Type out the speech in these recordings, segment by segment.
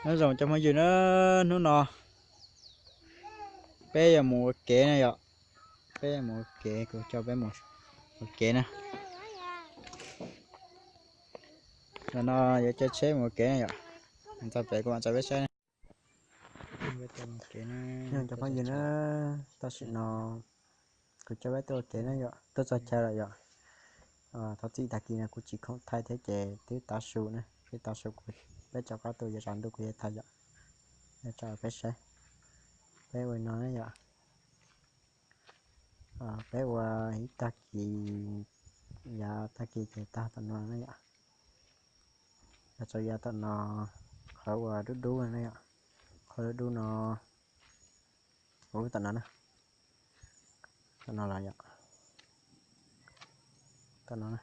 Nyob zoo cov phooj ywg na, hnub no peb yuav mus ua kev na yom. Peb yuav mus ua kev, kuv coj peb mus ua kev na. Ntawm no yuav caij tsheb mus ua kev na yom. Txog pem kuv mam tso peb saib na. Cov phooj ywg na, tam sim no kuv coj peb tuaj ua kev na yom, tuaj txog chaw lawm yom. Thov txim tag kis no kuv tsis khoom thaij thiab ces twb tav su na, twb tav su kuv, peb rov qab tuaj yuav tsam ntuj kuv yuav thaij yom. Yuav tso peb saib, peb ua no na yom. Peb ua ib tag kis, yav tag kis ces tag tom no na yom. Yog tso yav tom no, qhov uas dub dub na yom, qhov dub dub no, ua tom no na, tom no los yom, tom no na,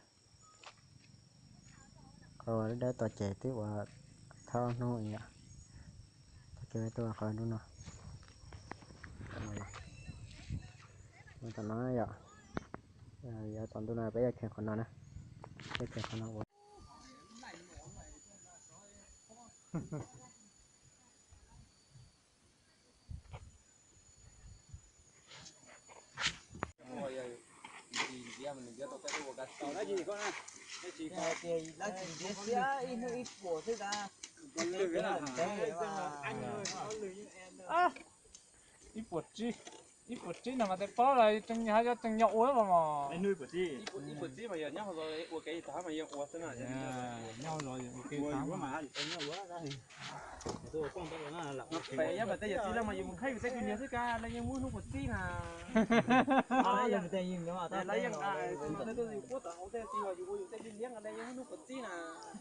qhov uas dawb dawb tom ces twb ua thawj hnub yom, tag kis peb tuaj qhov dub no, tom no yom, yog tom ntuj no peb yuav kheev qhov no na, peb kheev qhov no ua. Ib puas tsib, ib puas tsib no mas tej pob los tseem nyob, tseem nyob ua mas. Nyob los ua ke. Pem yog mas tej yawm txiv lawv mas yus mus khawb yus tej kwv niag xwb, cas lawv yeej muab hnub puas txib na. Lawv yeej, yus puab tom hauv tej txiv los yus ua yus tej liab liab, lawv yeej muab hnub puas txib na,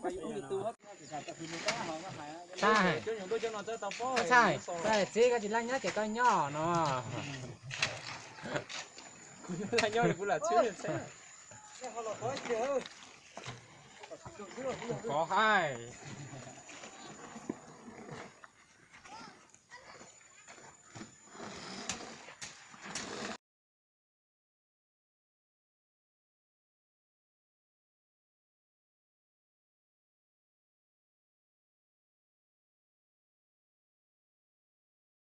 mas yus ua yus tus. Txhais, txhais, txhais, txiv koj tsis laij nyob ces koj nyob no. Kuv laij nyob kuv lam txhib. Qhov haib.